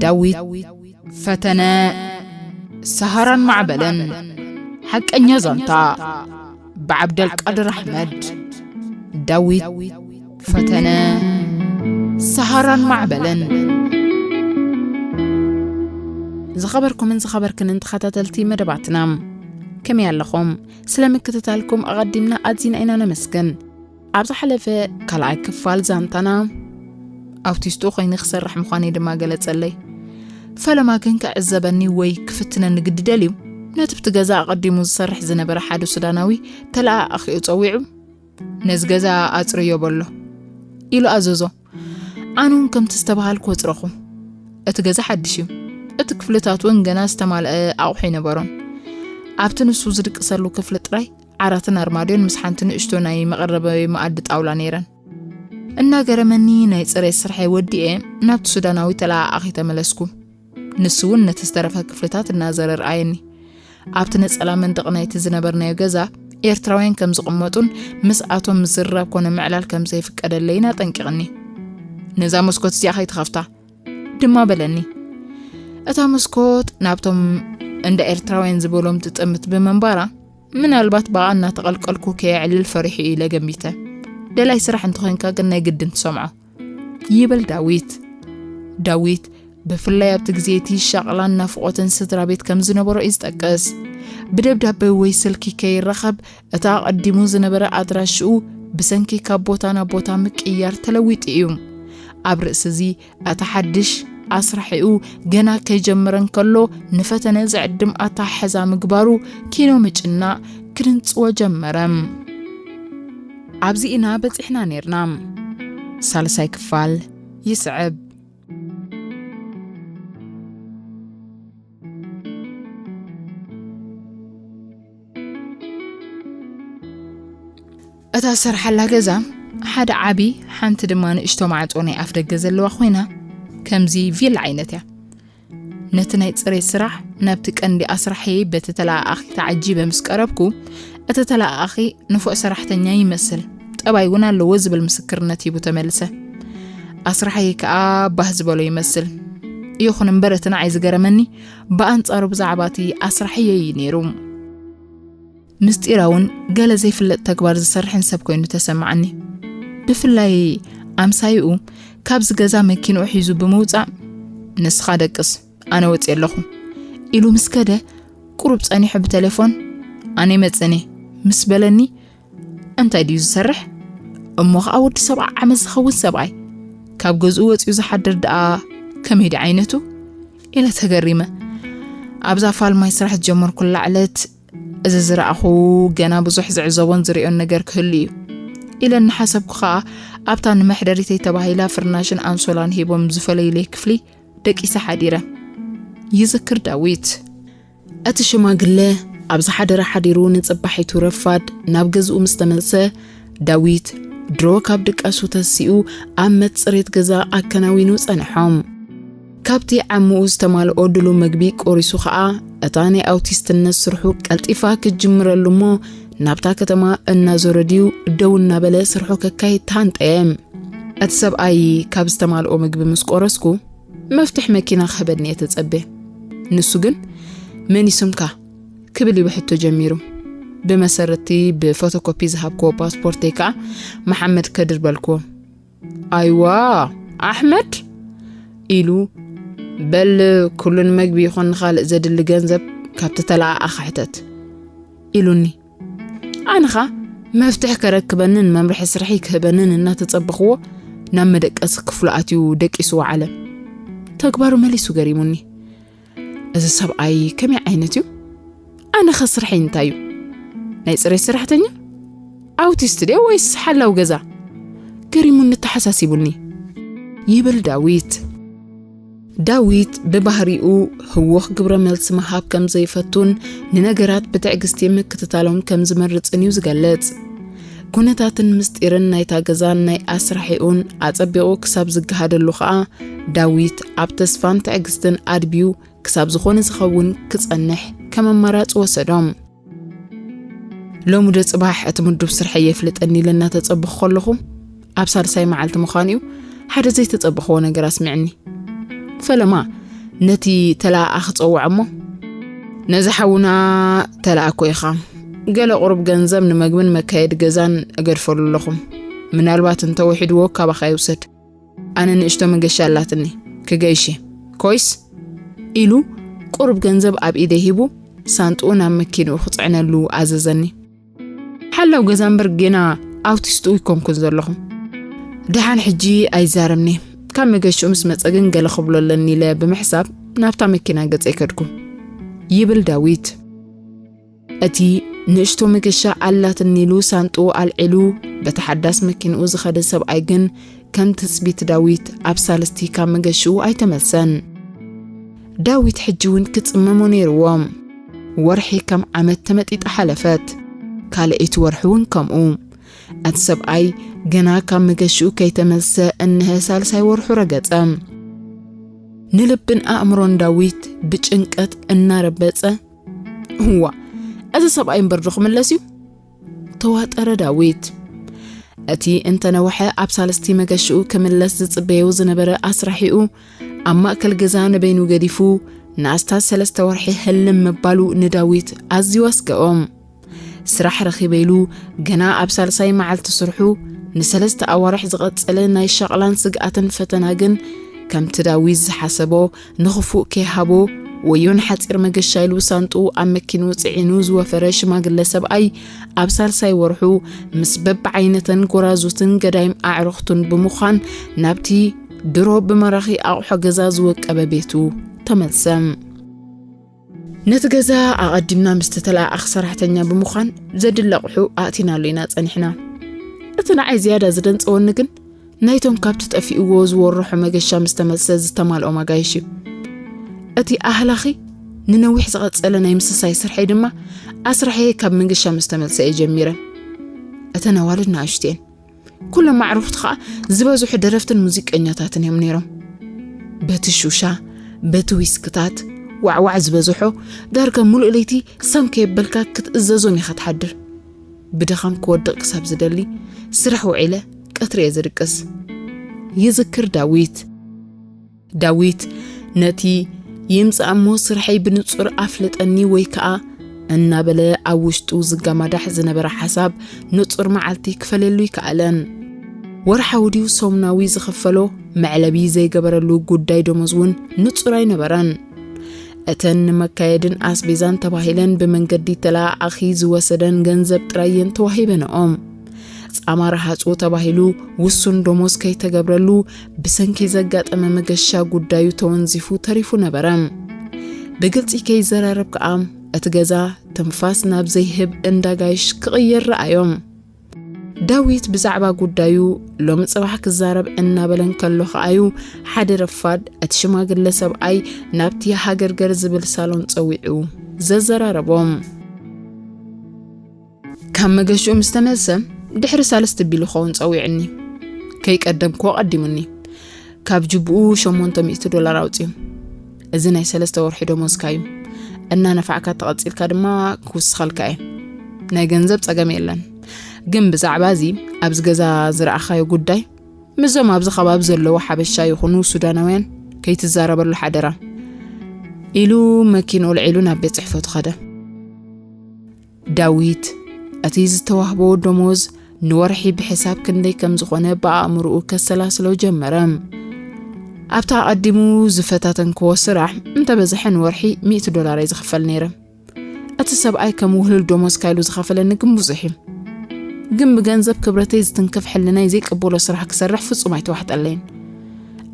ዳዊት ፈተነ፣ ሰሃራን ማዕበልን። ሓቀኛ ዛንታ፣ ብዓብደልቃድር ኣሕመድ። ዳዊት ፈተነ፣ ሰሃራን ማዕበልን። ዝኸበርኩምን ዝኸበርክንን ተኸታተልቲ መደባትና፣ ከመይ ኣለኹም? ስለ ምክትታልኩም ኣቐዲምና ኣዚና ኢና ነመስግን። ኣብ ዝሓለፈ ካልኣይ ክፋል ዛንታና፣ ኣውቲስቱ ኮይነ ክሰርሕ ምዃነይ ድማ ገለጸለይ። ፈለማ ግን ክዕዘበኒ ወይ ክፍትነኒ ግዲ ደልዩ፣ ነቲ ብቲ ገዛ ኣቐዲሙ ዝሰርሕ ዝነበረ ሓደ ሱዳናዊ ተለኣኣኺኡ ጸዊዑ፣ "ነዚ ገዛ ኣጽርዮ" በሎ ኢሉ ኣዘዞ። ኣነ እውን ከምቲ ዝተባሃልኩ ወጽረኹ። እቲ ገዛ ሓድሽ እዩ። እቲ ክፍልታት እውን ገና ዝተማልአ ኣቑሑ ኣይነበሮን። ኣብቲ ንሱ ዝድቅሰሉ ክፍሊ ጥራይ ዓራትን ኣርማድዮን ምስ ሓንቲ ንእሽቶ ናይ መቐረቢ መኣዲ ጣውላ ነይረን። እናገረመኒ ናይ ጽሬት ስርሐይ ወዲኤ ናብቲ ሱዳናዊ ተለኣኣኺ ተመለስኩ። ንሱ እውን ነቲ ዝተረፈ ክፍልታት እናዘረ ረኣየኒ። ኣብቲ ነጸላ መንደቕ ናይቲ ዝነበርናዮ ገዛ ኤርትራውያን ከም ዝቕመጡን ምስኣቶም ምዝርራብ ኮነ ምዕላል ከም ዘይፍቀደለይን ኣጠንቂቕኒ። "ነዛ መስኮት እዚኣ ከይትኸፍታ" ድማ በለኒ። እታ መስኮት ናብቶም እንዳ ኤርትራውያን ዝበሎም ትጥምት ብምንባራ፣ ምናልባት ብኣ እናተቐልቀልኩ ከየዕልል ፈሪሑ ኢለ ገሚተ። ደላይ ስራሕ እንተኾይንካ ግን ናይ ግድን ትሰምዖ። ይበል ዳዊት። ዳዊት ብፍላይ ኣብቲ ግዜ እቲ ሻቕላን ናፍቖትን ስድራ ቤት ከም ዝነበሮ እዩ ዝጠቅስ። ብደብዳበ ወይ ስልኪ ከይራኸብ፣ እቲ ኣቐዲሙ ዝነበረ ኣድራሽኡ ብሰንኪ ካብ ቦታ ናብ ቦታ ምቅይያር ተለዊጡ እዩ። ኣብ ርእሲ እዚ፣ እቲ ሓድሽ ኣስራሒኡ ገና ከይጀመረ እንከሎ፣ ንፈተነ ዝዕድም ኣተሓሕዛ ምግባሩ ኪኖ ምጭናቕ ክድንጽዎ ጀመረ። ኣብዚ ኢና በጺሕና ኔርና። ሳልሳይ ክፋል ይስዕብ። እታ ዝሰርሓላ ገዛ ሓደ ዓቢ፣ ሓንቲ ድማ ንእሽቶ ማዕጾ ናይ ኣፍ ደገ ዘለዋ ኮይና፣ ከምዚ ቪላ ዓይነት እያ። ነቲ ናይ ጽሬት ስራሕ ናብቲ ቀንዲ ኣስራሒ በቲ ተለኣኣኺ ተዓጂበ ምስ ቀረብኩ፣ እቲ ተለኣኣኺ ንፉዕ ሰራሕተኛ ይመስል፣ ጠባይ እውን ኣለዎ ዝብል ምስክርነት ሂቡ ተመልሰ። ኣስራሒ ከኣ ባህ ዝበሎ ይመስል። ይኹን እምበር፣ እቲ ንዓይ ዝገረመኒ ብኣንጻሩ ብዛዕባ እቲ ኣስራሒየይ እዩ ነይሩ። ምስጢራውን ገለ ዘይፍለጥ ተግባር ዝሰርሕን ሰብ ኮይኑ ተሰማዓኒ። ብፍላይ ኣምሳይኡ ካብዚ ገዛ መኪንኡ ሒዙ ብምውጻእ፣ "ንስኻ ደቅስ፣ ኣነ ወጺኤ ኣለኹ" ኢሉ ምስ ከደ፣ ቁሩብ ጸኒሑ ብቴሌፎን፣ "ኣነ ይመጽእን እየ" ምስ በለኒ፣ "እንታይ ድዩ ዝሰርሕ? እሞ ኸኣ ወዲ ሰብዓ ዓመት ዝኸውን ሰብኣይ፣ ካብ ገዝኡ ወጺኡ ዝሓድር ደኣ ከመይ ድዩ ዓይነቱ?" ኢለ ተገሪመ። ኣብዛ ፋል ማይ ስራሕ ዝጀመርኩላ ዕለት፣ "እዚ ዝረኣኹ ገና ብዙሕ ዝዕዘቦን ዝርእዮን ነገር ክህሉ እዩ" ኢለ እናሓሰብኩ ኸኣ፣ ኣብታ ንመሕደሪተይ ተባሂላ ፍርናሽን ኣንሶላን ሂቦም ዝፈለዩለይ ክፍሊ ደቂሰ ሓዲረ። ይዝክር ዳዊት። እቲ ሽማግለ ኣብ ዝሓደረ ሓዲሩ ንጽባሒቱ ረፋድ ናብ ገዝኡ ምስ ተመልሰ፣ ዳዊት ድሮ ካብ ድቃሱ ተሲኡ ኣብ መጽሬት ገዛ ኣከናዊኑ ጸንሖም። ካብቲ ዓምኡ ዝተማልኦ ድሉው መግቢ ቆሪሱ ኸኣ፣ እታ ናይ ኣውቲስትነት ስርሑ ቀልጢፋ ክጅምረሉ እሞ፣ ናብታ ከተማ እናዞረ ድዩ ደው እናበለ ስርሑ ከካይድ ተሃንጠየ። እቲ ሰብኣይ ካብ ዝተማልኦ መግቢ ምስ ቆረስኩ፣ መፍትሕ መኪና ክህበኒ እየ ተጸብየ። ንሱ ግን፣ "መን እዩ ስምካ?" ክብል እዩ ብሕቶ ጀሚሩ። ብመሰረትቲ ብፎቶኮፒ ዝሃብክዎ ፓስፖርተይ ከኣ መሓመድ ከድር በልክዎ። "ኣይዋ፣ ኣሕመድ?" ኢሉ፣ "በል፣ ኩሉ ንመግቢ ይኹን ንኻልእ ዘድሊ ገንዘብ ካብቲ ተለኣኣኺ ሕተት" ኢሉኒ። ኣነ ኸኣ መፍትሕ ከረክበንን መምርሒ ስርሐይ ክህበንን እናተጸበኽዎ፣ ናብ መደቀሲ ክፍሉ ኣትዩ ደቂሱ ወዓለ። ተግባሩ መሊሱ ገሪሙኒ። "እዚ ሰብኣይ ከመይ ዓይነት እዩ? ኣነ ኸ ስርሐይ እንታይ እዩ? ናይ ጽሬት ሰራሕተኛ? ኣውቲስት ድየ ወይስ ሓላው ገዛ?" ገሪሙኒ ተሓሳሲቡኒ። ይብል ዳዊት። ዳዊት ብባህሪኡ ህወኽ ግብረ መልሲ ምሃብ ከም ዘይፈቱን ንነገራት ብትዕግስቲ ምክትታሎም ከም ዝመርጽን እዩ ዝገልጽ። ኩነታትን ምስጢርን ናይታ ገዛን ናይ ኣስራሒኡን ኣጸቢቑ ክሳብ ዝገሃደሉ ኸኣ፣ ዳዊት ኣብ ተስፋን ትዕግስትን ኣድብዩ ክሳብ ዝኾነ ዝኸውን ክጸንሕ ከም ኣማራጺ ወሰዶ። ሎሚ ዶ ጽባሕ እቲ ምዱብ ስርሐይ የፍልጠኒ ኢለ እናተጸበኹ ከለኹ፣ ኣብ ሳልሳይ መዓልቲ ምዃኑ እዩ፣ ሓደ ዘይተጸበኽዎ ነገር ኣስሚዕኒ። ፈለማ፣ ነቲ ተላኣ ክጸውዖ እሞ፣ "ነዚ ሓውና ተላኣኮ ኢኻ። ገለ ቁሩብ ገንዘብ ንመግብን መካየዲ ገዛን እገድፈሉ ኣለኹ። ምናልባት እንተ ውሒድዎ ካባኻ ይውሰድ። ኣነ ንእሽቶ መገሻ ኣላትኒ፣ ክገይሽ እየ። ኮይስ?" ኢሉ ቁሩብ ገንዘብ ኣብ ኢደይ ሂቡ ሳንጥኡ ናብ መኪንኡ ክጽዕነሉ ኣዘዘኒ። ሓላው ገዛ እምበር ጌና ኣውቲስቱ ኣይኮንኩን ዘለኹ። ደሓን ሕጂ ኣይዛረብኒ። ካብ መገሽኡ ምስ መጸ ግን ገለ ክብሎ ኣለኒ ኢለ ብምሕሳብ ናብታ መኪና ገጸይ ከድኩ። ይብል ዳዊት። እቲ ንእሽቶ መገሻ ኣላትኒ ኢሉ ሳንጥኡ ኣልዒሉ በቲ ሓዳስ መኪንኡ ዝኸደ ሰብኣይ ግን ከም ትጽቢት ዳዊት ኣብ ሳልስቲ ካብ መገሽኡ ኣይተመልሰን። ዳዊት ሕጂ እውን ክጽመሞ ነይርዎ። ወርሒ ከም ዓመት ተመጢጣ ሓለፈት። ካልኣይቲ ወርሒ እውን ከምኡ። እቲ ሰብኣይ ገና ካብ መገሽኡ ከይተመልሰ እንሀ ሳልሳይ ወርሑ ረገጸ። ንልብን ኣእምሮን ዳዊት ብጭንቀት እናረበጸ፣ "እዋ፣ እዚ ሰብኣይ እምበር ዶ ክምለስ እዩ?" ተዋጠረ ዳዊት። እቲ እንተነውሐ ኣብ ሳልስቲ መገሽኡ ክምለስ ዝጽበዮ ዝነበረ ኣስራሒኡ ኣብ ማእከል ገዛ ንበይኑ ገዲፉ ንኣስታት ሰለስተ ወርሒ ህልም ምባሉ ንዳዊት ኣዝዩ ኣስገኦ። ስራሕ ረኺበ ኢሉ ገና ኣብ ሳልሳይ መዓልቲ ስርሑ ንሰለስተ ኣዋርሕ ዝቐጸለ ናይ ሻቕላን ስግኣትን ፈተና ግን ከምቲ ዳዊት ዝሓሰቦ ንኽፉእ ከይሃቦ ወዮ ንሓጺር መገሻ ኢሉ ሳንጥኡ ኣብ መኪንኡ ጽዒኑ ዝወፈረ ሽማግለ ሰብኣይ ኣብ ሳልሳይ ወርሑ ምስ በብዓይነተን ጎራዙትን ገዳይም ኣዕሩኽቱን ብምዃን ናብቲ ድሮ ብማራኺ ኣቑሑ ገዛ ዝወቀበ ቤቱ ተመልሰ። ነቲ ገዛ ኣቐዲምና ምስ ተተለኣኣኽ ሰራሕተኛ ብምዃን ዘድሊ ኣቑሑ ኣእቲናሉ ኢና ጸኒሕና። እቲ ንዓይ ዝያዳ ዝደንጸወኒ ግን ናይቶም ካብቲ ጠፊእዎ ዝወረሖ መገሻ ምስ ተመልሰ ዝተማልኦም ኣጋይሽ እዩ። እቲ ኣህላኺ ንነዊሕ ዝቐጸለ ናይ ምስሳይ ስርሐይ ድማ ኣስራሐየ ካብ መገሻ ምስ ተመልሰ እየ ጀሚረ። እተን ኣዋልድ ንኣሽቱ እየን። ኩሎም ኣዕሩኽቲ ኸኣ ዝበዝሑ ደረፍትን ሙዚቀኛታትን እዮም ነይሮም። በቲ ሹሻ፣ በቲ ዊስክታት ዋዕዋዕ ዝበዝሖ፣ ዳርጋ ሙሉእ ለይቲ ሰም ከየበልካ ክትእዘዞም ኢኻ ትሓድር። ብድኻም ክወድቕ ክሳብ ዝደሊ ስራሕ ውዒለ ቀትሪ እየ ዝድቅስ። ይዝክር ዳዊት። ዳዊት ነቲ "ይምጻእ እሞ ስርሐይ ብንጹር ኣፍልጠኒ" ወይ ከኣ እናበለ ኣብ ውሽጡ ዝጋማዳሕ ዝነበረ ሓሳብ ንጹር መዓልቲ ክፈልየሉ ይከኣለን። ወርሓዊ ድዩ ሰሙናዊ ዝኽፈሎ መዕለቢ ዘይገበረሉ ጉዳይ ደሞዝ እውን ንጹር ኣይነበረን። እተን ንመካየድን ኣስቤዛን ተባሂለን ብመንገዲ ተለኣኣኺ ዝወሰደን ገንዘብ ጥራይ እየን ተዋሂበንኦም። ጻማ ረሃጹ ተባሂሉ ውሱን ደሞዝ ከይተገብረሉ ብሰንኪ ዘጋጠመ መገሻ ጉዳዩ ተወንዚፉ ተሪፉ ነበረ። ብግልጺ ከይዘራረብ ከኣ እቲ ገዛ ትንፋስ ናብ ዘይህብ እንዳጋይሽ ክቕየር ረኣዮም። ዳዊት ብዛዕባ ጉዳዩ ሎሚ ጽባሕ ክዛረብ እናበለ እንከሎ ከኣዩ ሓደ ረፋድ እቲ ሽማግለ ሰብኣይ ናብቲ ሃገርገር ዝብል ሳሎን ጸዊዑ ዘዘራረቦም። ካብ መገሽኡ ምስ ተመልሰ ድሕሪ ሳልስቲ ቢሉ ኸውን ጸዊዑኒ። ከይቀደምክዎ ቀዲሙኒ። ካብ ጅብኡ ሸሞንተ ሚእቲ ዶላር ኣውጺኡ። "እዚ ናይ ሰለስተ ወርሒ ደሞዝካ እዩ። እናነፋዕካ ተቐጺልካ ድማ ክውስኸልካ እየ። ናይ ገንዘብ ጸገም የለን። ግን ብዛዕባ እዚ ኣብዚ ገዛ ዝረኣኻዮ ጉዳይ ምስዞም ኣብዚ ከባቢ ዘለዉ ሓበሻ ይኹኑ ሱዳናውያን ከይትዛረበሉ ሓደራ" ኢሉ መኪንኡ ኣልዒሉ ናብ ቤት ጽሕፈቱ ኸደ። ዳዊት እቲ ዝተዋህቦ ደሞዝ ንወርሒ ብሕሳብ ክንደይ ከም ዝኾነ ብኣእምሮኡ ከሰላስሎ ጀመረ። ኣብታ ኣቐዲሙ ዝፈታተንክዎ ስራሕ እንተበዝሐ ንወርሒ ሚእቲ ዶላር እየ ዝኽፈል ነይረ። እቲ ሰብኣይ ከም ውህሉል ደሞዝካ ኢሉ ዝኸፈለኒ ግን ብዙሕ እዩ። ግን ብገንዘብ ክብረተይ ዝትንክፍ ሕልናይ ዘይቅበሎ ስራሕ ክሰርሕ ፍጹም ኣይተዋሕጠለይን።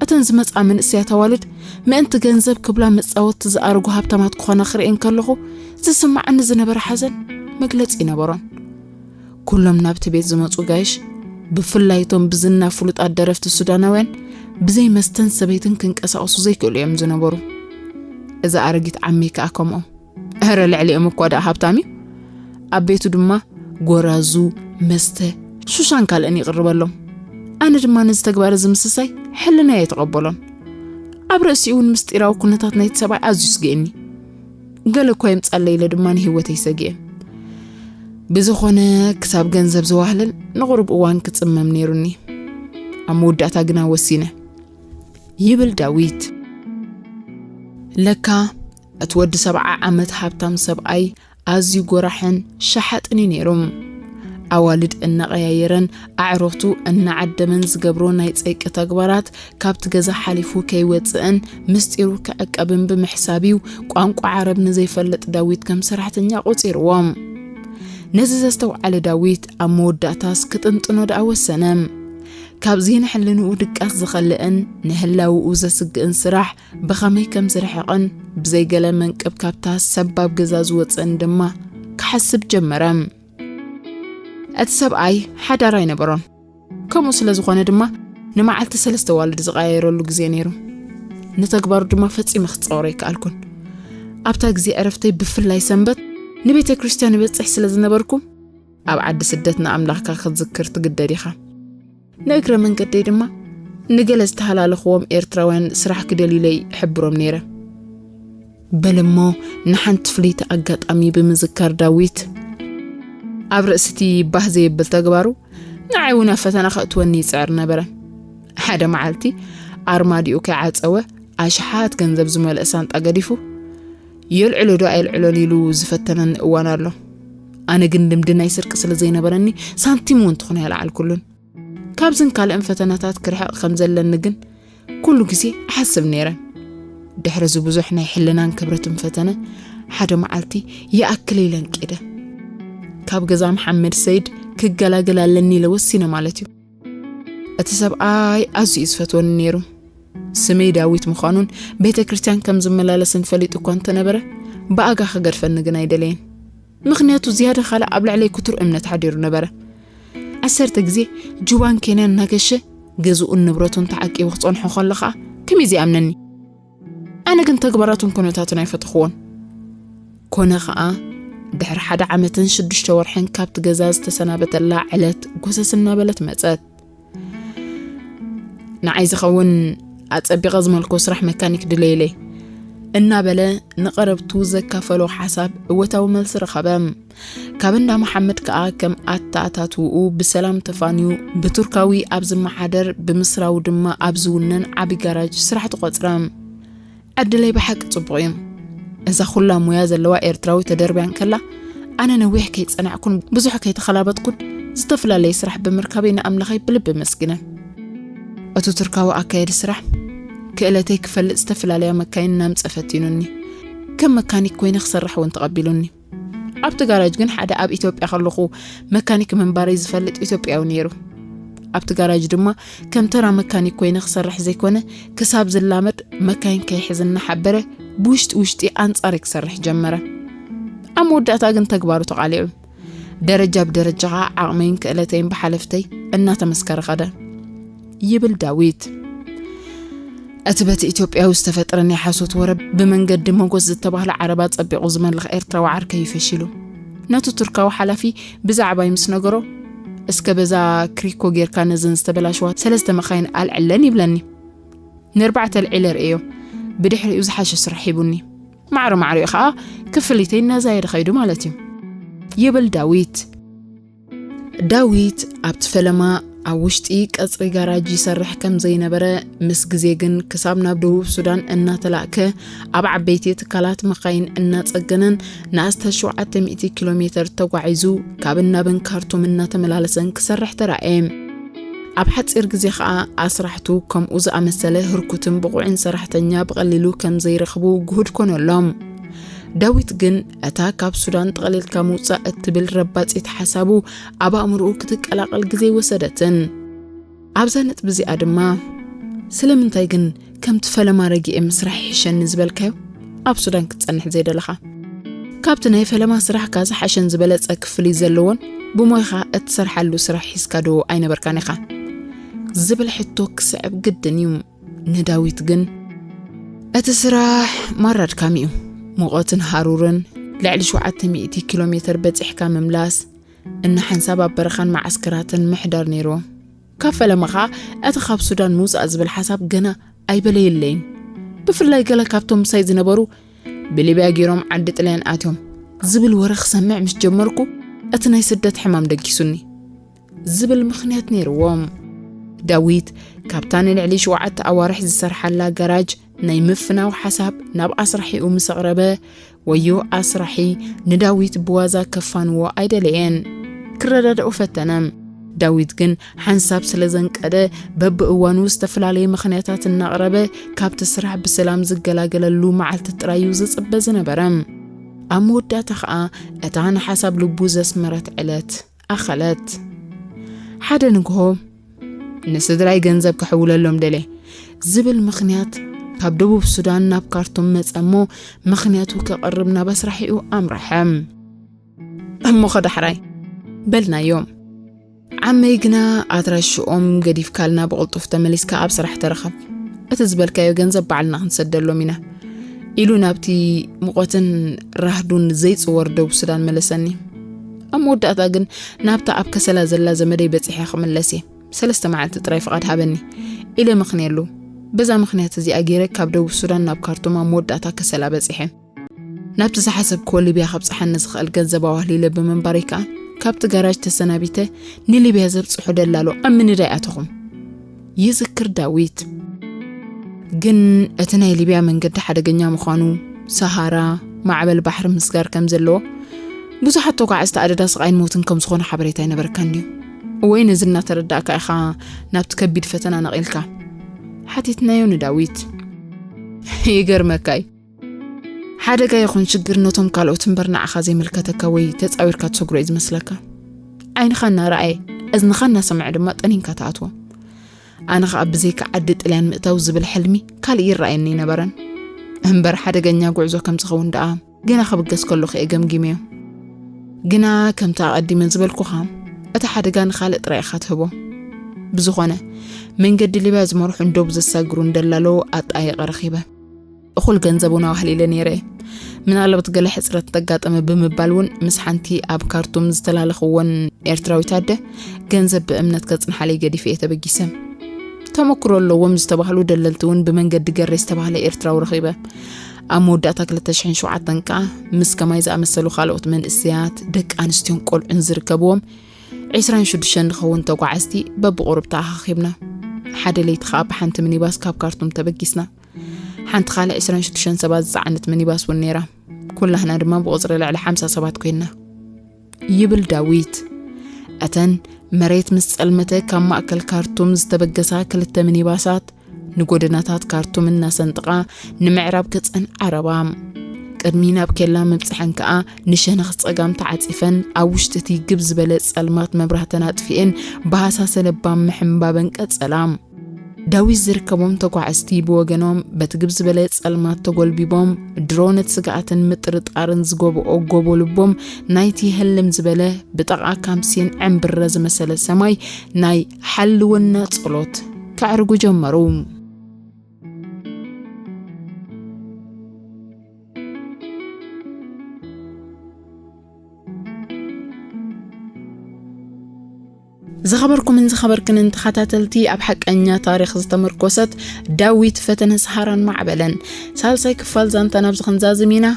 እተን ዝመጻ መንእሰያት ኣዋልድ ምእንቲ ገንዘብ ክብላ መጻወቲ ዝኣረጉ ሃብታማት ክኾና ክርእየን ከለኹ ዝስምዓኒ ዝነበረ ሓዘን መግለጺ ይነበሮን። ኩሎም ናብቲ ቤት ዝመጹ ጋይሽ፣ ብፍላይ እቶም ብዝና ፍሉጣት ደረፍቲ ሱዳናውያን፣ ብዘይ መስተን ሰበይትን ክንቀሳቐሱ ዘይክእሉ እዮም ዝነበሩ። እዚ ኣረጊት ዓመይ ከኣ ከምኦም። እረ ልዕሊኦም እኳ ደኣ ሃብታም እዩ። ኣብ ቤቱ ድማ ጎራዙ፣ መስተ፣ ሹሻን ካልእን ይቕርበሎም። ኣነ ድማ ነዚ ተግባር እዚ ምስሳይ ሕልናይ ኣይተቐበሎን። ኣብ ርእሲኡ እውን ምስጢራዊ ኩነታት ናይቲ ሰብኣይ ኣዝዩ ስግእኒ። ገለ እኳ የምጻለይ ኢለ ድማ ንህይወተይ ሰጊኤ። ብዝኾነ ክሳብ ገንዘብ ዝዋህለል ንቑሩብ እዋን ክጽመም ነይሩኒ። ኣብ መወዳእታ ግና ወሲነ። ይብል ዳዊት። ለካ እቲ ወዲ ሰብዓ ዓመት ሃብታም ሰብኣይ ኣዝዩ ጎራሕን ሸሓጥን እዩ ነይሩ። ኣዋልድ እናቐያየረን ኣዕሩኽቱ እናዓደመን ዝገብሮ ናይ ጸይቂ ተግባራት ካብቲ ገዛ ሓሊፉ ከይወጽእን ምስጢሩ ክዕቀብን ብምሕሳብ እዩ ቋንቋ ዓረብ ንዘይፈልጥ ዳዊት ከም ሰራሕተኛ ቆጺርዎ። ነዚ ዘስተውዓለ ዳዊት ኣብ መወዳእታስ ክጥንጥኖ ደኣ ወሰነ። ካብዚ ንሕልንኡ ድቃስ ዝኸልእን ንህላውኡ ዘስግእን ስራሕ ብኸመይ ከም ዝርሕቕን ብዘይገለ መንቅብ ካብታ ሰባብ ገዛ ዝወጽእን ድማ ክሓስብ ጀመረ። እቲ ሰብኣይ ሓዳር ኣይነበሮን። ከምኡ ስለ ዝኾነ ድማ ንመዓልቲ ሰለስተ ዋልድ ዝቐያየረሉ ግዜ ነይሩ። ንተግባሩ ድማ ፈጺመ ክጻወሮ ኣይከኣልኩን። ኣብታ ግዜ ዕረፍተይ ብፍላይ ሰንበት ንቤተ ክርስቲያን እበጽሕ ስለ ዝነበርኩ ኣብ ዓዲ ስደት ንኣምላኽካ ክትዝክር ትግደድ ኢኻ። ንእግረ መንገደይ ድማ ንገለ ዝተሃላለኽዎም ኤርትራውያን ስራሕ ክደልዩለይ እሕብሮም ነይረ። በለሞ ንሓንቲ ፍልይቲ ኣጋጣሚ ብምዝካር ዳዊት ኣብ ርእስቲ ባህ ዘየብል ተግባሩ ንዓይ እውን ኣብ ፈተና ከእትወኒ ይጽዕር ነበረ። ሓደ መዓልቲ ኣርማዲኡ ከይዓጸወ ኣሽሓት ገንዘብ ዝመልአ ሳንጣ ገዲፉ የልዕሎ ዶ ኣየልዕሎን ኢሉ ዝፈተነኒ እዋን ኣሎ። ኣነ ግን ልምዲ ናይ ስርቂ ስለ ዘይነበረኒ ሳንቲም እውን ትኹን ኣይለዓልኩሉን። ካብዝን ካልእን ፈተናታት ክርሕቕ ከም ዘለኒ ግን ኩሉ ግዜ እሓስብ ነይረ። ድሕሪ እዚ ብዙሕ ናይ ሕልናን ክብረትን ፈተነ ሓደ መዓልቲ ይኣክል ኢለ እንቂደ። ካብ ገዛ መሓመድ ሰይድ ክገላገል ኣለኒ ኢለ ወሲነ ማለት እዩ። እቲ ሰብኣይ ኣዝዩ እዩ ዝፈትወኒ ነይሩ። ስመይ ዳዊት ምዃኑን ቤተ ክርስቲያን ከም ዝመላለስን ፈሊጡ እኳ እንተነበረ ብኣጋ ክገድፈኒ ግን ኣይደለየን። ምኽንያቱ ዝያዳ ካልእ ኣብ ልዕለይ ክቱር እምነት ሓዲሩ ነበረ። ዓሰርተ ግዜ ጁባን ኬንያን እናገሸ ገዝኡን ንብረቱን ተዓቂቡ ክጸንሖ ከሎ ኸኣ ከመይ ዘይኣምነኒ? ኣነ ግን ተግባራቱን ኩነታቱን ኣይፈተኽዎን። ኮነ ኸኣ ድሕሪ ሓደ ዓመትን ሽዱሽተ ወርሕን ካብቲ ገዛ ዝተሰናበተላ ዕለት ጎሰስ እናበለት መጸት። ንዓይ ዝኸውን ኣጸቢቐ ዝመልኮ ስራሕ መካኒክ ድለይለይ እናበለ ንቐረብቱ ዘካፈሎ ሓሳብ እወታዊ መልሲ ረኸበ። ካብ እንዳ መሓመድ ከኣ ከም ኣተኣታትውኡ ብሰላም ተፋንዩ ብቱርካዊ ኣብ ዝመሓደር ብምስራው ድማ ኣብ ዝውነን ዓቢ ጋራጅ ስራሕ ተቖጽረ። ዕድለይ ብሓቂ ጽቡቕ እዩ። እዛ ኩላ ሙያ ዘለዋ ኤርትራዊ ተደርብያ እንከላ ኣነ ነዊሕ ከይጸናዕኩን ብዙሕ ከይተኸላበጥኩን ዝተፈላለየ ስራሕ ብምርካበይ ንኣምላኸይ ብልቢ ኣመስግነ። እቲ ቱርካዊ ኣካየዲ ስራሕ ክእለተይ ክፈልጥ ዝተፈላለያ መካይን እናምጸ ፈቲኑኒ። ከም መካኒክ ኮይነ ክሰርሕ እውን ተቐቢሉኒ። ኣብቲ ጋራጅ ግን ሓደ ኣብ ኢትዮጵያ ከለኹ መካኒክ ምንባረይ ዝፈልጥ ኢትዮጵያዊ ነይሩ። ኣብቲ ጋራጅ ድማ ከም ተራ መካኒክ ኮይነ ክሰርሕ ዘይኮነ ክሳብ ዝላመድ መካይን ከይሕዝ እናሓበረ ብውሽጢ ውሽጢ ኣንጻረይ ክሰርሕ ጀመረ። ኣብ መወዳእታ ግን ተግባሩ ተቓሊዑ። ደረጃ ብደረጃ ኸዓ ዓቕመይን ክእለተይን ብሓለፍተይ እናተመስከረ ኸደ። ይብል ዳዊት። እቲ በቲ ኢትዮጵያዊ ዝተፈጥረ ናይ ሓሶት ወረ ብመንገዲ መጎስ ዝተባህለ ዓረባ ጸቢቑ ዝመልኽ ኤርትራዊ ዓርከይ እዩ ፈሺሉ። ነቲ ቱርካዊ ሓላፊ ብዛዕባይ ምስ ነገሮ፣ "እስከ በዛ ክሪኮ ጌርካ ነዘን ዝተበላሸዋ ሰለስተ መኻይን ኣልዕለን" ይብለኒ። ንርባዕተ ኣልዒለ ርእዮ፣ ብድሕሪኡ ዝሓሸ ስራሕ ሂቡኒ። ማዕረ ማዕሪኡ ኸኣ ክፍሊተይ እናዛየደ ኸይዱ ማለት እዩ። ይብል ዳዊት። ዳዊት ኣብቲ ፈለማ ኣብ ውሽጢ ቀጽሪ ጋራጅ ይሰርሕ ከም ዘይነበረ፣ ምስ ግዜ ግን ክሳብ ናብ ደቡብ ሱዳን እናተላእከ ኣብ ዓበይቲ ትካላት መኻይን እናጸገነን ንኣስታት ሸውዓተ ሚእቲ ኪሎ ሜተር ተጓዒዙ ካብን ናብን ካርቱም እናተመላለሰን ክሰርሕ ተራእየ። ኣብ ሓጺር ግዜ ኸኣ ኣስራሕቱ ከምኡ ዝኣመሰለ ህርኩትን ብቑዕን ሰራሕተኛ ብቐሊሉ ከም ዘይረኽቡ ግሁድ ኮነሎም። ዳዊት ግን እታ ካብ ሱዳን ጠቕሊልካ ምውጻእ እትብል ረባጺት ሓሳቡ ኣብ ኣእምሮኡ ክትቀላቐል ግዜ ኣይወሰደትን። ኣብዛ ነጥቢ እዚኣ ድማ፣ ስለምንታይ ግን ከምቲ ፈለማ ረጊኤ ምስራሕ ይሕሸኒ ዝበልካዮ ኣብ ሱዳን ክትጸንሕ ዘይደለኻ? ካብቲ ናይ ፈለማ ስራሕካ ዝሓሸን ዝበለጸ ክፍሊት ዘለዎን ብሞይኻ እትሰርሓሉ ስራሕ ሒዝካ ዶ ኣይነበርካን ኢኻ? ዝብል ሕቶ ክስዕብ ግድን እዩ። ንዳዊት ግን እቲ ስራሕ ማራ ኣድካሚ እዩ። ሙቐትን ሃሩርን፣ ልዕሊ ሸውዓተ ሚእቲ ኪሎ ሜተር በጺሕካ ምምላስ፣ እናሓንሳብ ኣብ በረኻን መዓስከራትን ምሕዳር ነይርዎ። ካብ ፈለማ ኸኣ እቲ ካብ ሱዳን ምውጻእ ዝብል ሓሳብ ገና ኣይበለየለይን። ብፍላይ ገለ ካብቶም ምሳይ ዝነበሩ ብሊብያ ገይሮም ዓዲ ጥልያን ኣትዮም ዝብል ወረ ክሰምዕ ምስ ጀመርኩ፣ እቲ ናይ ስደት ሕማም ደጊሱኒ። ዝብል ምኽንያት ነይርዎም። ዳዊት ካብታ ንልዕሊ ሸውዓተ ኣዋርሕ ዝሰርሓላ ጋራጅ ናይ ምፍናው ሓሳብ ናብ ኣስራሒኡ ምስ ኣቕረበ፣ ወዮ ኣስራሒ ንዳዊት ብዋዛ ከፋንዎ ኣይደለየን። ክረዳድኦ ፈተነ። ዳዊት ግን ሓንሳብ ስለ ዘንቀደ፣ በብእዋኑ ዝተፈላለየ ምኽንያታት እናቕረበ ካብቲ ስራሕ ብሰላም ዝገላገለሉ መዓልቲ ጥራይ እዩ ዝጽበ ዝነበረ። ኣብ መወዳእታ ኸኣ እታ ንሓሳብ ልቡ ዘስመረት ዕለት ኣኸለት። ሓደ ንግሆ፣ "ንስድራይ ገንዘብ ክሕውለሎም ደለ" ዝብል ምኽንያት ካብ ደቡብ ሱዳን ናብ ካርቱም መጸ እሞ፣ ምኽንያቱ ከቕርብ ናብ ኣስራሒኡ ኣምርሐ። "እሞ ኸ ዳሕራይ?" በልናዮ። "ዓመይ ግና ኣድራሽኦም ገዲፍካልና ብቕልጡፍ ተመሊስካ ኣብ ስራሕ ተረኸብ። እቲ ዝበልካዮ ገንዘብ ባዕልና ክንሰደሎም ኢና" ኢሉ ናብቲ ሙቐትን ራህዱን ዘይጽወር ደቡብ ሱዳን መለሰኒ። ኣብ መወዳእታ ግን ናብታ ኣብ ከሰላ ዘላ ዘመደይ በጺሐ ክምለስ እየ። ሰለስተ መዓልቲ ጥራይ ፍቓድ ሃበኒ ኢለ መኽንየሉ። በዛ ምኽንያት እዚኣ ገይረ ካብ ደቡብ ሱዳን ናብ ካርቱም ኣብ መወዳእታ ከሰላ በጺሐ። ናብቲ ዝሓሰብክዎ ሊብያ ከብጽሓኒ ዝኽእል ገንዘብ ኣዋህሊለ ብምንባረይ ከኣ፣ ካብቲ ጋራጅ ተሰናቢተ ንሊብያ ዘብጽሑ ደላሎ ኣብ ምንዳይ ኣተኹም። ይዝክር ዳዊት። ግን እቲ ናይ ሊብያ መንገዲ ሓደገኛ ምዃኑ፣ ሰሃራ፣ ማዕበል ባሕሪ ምስጋር ከም ዘለዎ፣ ብዙሓት ተጓዓዝቲ ኣደዳ ስቓይን ሞትን ከም ዝኾነ ሓበሬታ ኣይነበረካን ድዩ? ወይ ነዚ እናተረዳእካ ኢኻ ናብቲ ከቢድ ፈተና ነቒልካ? ሓቲትናዮ ንዳዊት። ይገርመካ እዩ። ሓደጋ ይኹን ሽግር ነቶም ካልኦት እምበር ንዓኻ ዘይምልከተካ ወይ ተጻዊርካ ትሰግሮ እዩ ዝመስለካ። ዓይንኻ እናረኣየ፣ እዝንኻ እናሰምዐ ድማ ጠኒንካ ትኣትዎ። ኣነ ኸኣ ብዘይካ ዓዲ ጥልያን ምእታው ዝብል ሕልሚ ካልእ ይረኣየኒ ኣይነበረን። እምበር ሓደገኛ ጉዕዞ ከም ዝኸውን ደኣ ገና ክብገስ ከለኹ እየ ገምጊመዮ። ግና ከምቲ ኣቐዲመ ዝበልኩኻ፣ እቲ ሓደጋ ንኻልእ ጥራይ ኢኻ ትህቦ። ብዝኾነ፣ መንገዲ ሊብያ ዝመርሑን ዶብ ዘሳግሩን ደላሎ ኣጣየቐ ረኺበ። እኹል ገንዘብ እውን ኣዋህሊለ ነይረ እየ። ምናልባት ገለ ሕጽረት እንተጋጠመ ብምባል እውን ምስ ሓንቲ ኣብ ካርቱም ዝተላለኽወን ኤርትራዊት ኣደ ገንዘብ ብእምነት ከጽንሓለይ ገዲፈ እየ ተበጊሰ። ተመክሮ ኣለዎም ዝተባህሉ ደለልቲ እውን ብመንገዲ ገሬ ዝተባህለ ኤርትራዊ ረኺበ። ኣብ መወዳእታ ክልተ ሽሕን ሸውዓተን ከኣ ምስ ከማይ ዝኣመሰሉ ካልኦት መንእሰያት፣ ደቂ ኣንስትዮን ቆልዑን ዝርከብዎም ዕስራን ሽዱሽተን ንኸውን ተጓዓዝቲ በብቑሩብ ተኣኻኺብና። ሓደ ለይቲ ከኣ ብሓንቲ ሚኒባስ ካብ ካርቱም ተበጊስና። ሓንቲ ካልእ ዕስራን ሽዱሽተን ሰባት ዝጸዓነት ሚኒባስ እውን ነይራ። ኩላህና ድማ ብቑጽሪ ልዕሊ ሓምሳ ሰባት ኮይንና። ይብል ዳዊት። እተን መሬት ምስ ጸልመተ ካብ ማእከል ካርቱም ዝተበገሳ ክልተ ሚኒባሳት ንጎደናታት ካርቱም እናሰንጠቓ ንምዕራብ ገጸን ዓረባ። ቅድሚ ናብ ኬላ ምብጽሐን ከኣ ንሸነኽ ጸጋም ተዓጺፈን ኣብ ውሽጢ እቲ ግብ ዝበለ ጸልማት መብራህተን ኣጥፊኤን ብሃሳሰ ለባም ምሕንባበን ቀጸላ። ዳዊት ዝርከቦም ተጓዓዝቲ ብወገኖም በቲ ግብ ዝበለ ጸልማት ተጎልቢቦም፣ ድሮ ነቲ ስግኣትን ምጥርጣርን ዝጎብኦ ጎቦ ልቦም ናይቲ ህልም ዝበለ ብጠቓ ካምሲን ዕምብረ ዝመሰለ ሰማይ ናይ ሓልወና ጸሎት ከዕርጉ ጀመሩ። ዝኸበርኩምን ዝኸበርክንን ተኸታተልቲ፣ ኣብ ሓቀኛ ታሪኽ ዝተመርኮሰት ዳዊት ፈተነ ሰሃራን ማዕበለን ሳልሳይ ክፋል ዛንታ ናብ ዝኽንዛዝም ኢና።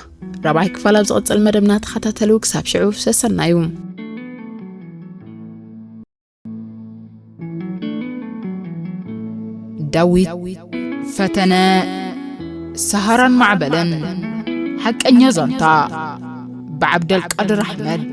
ራብዓይ ክፋል ኣብ ዝቕጽል መደብና ተኸታተሉ። ክሳብ ሽዑ ሰሰናዩ። ዳዊት ፈተነ ሰሃራን ማዕበለን ሓቀኛ ዛንታ ብዓብደልቃድር ኣሕመድ።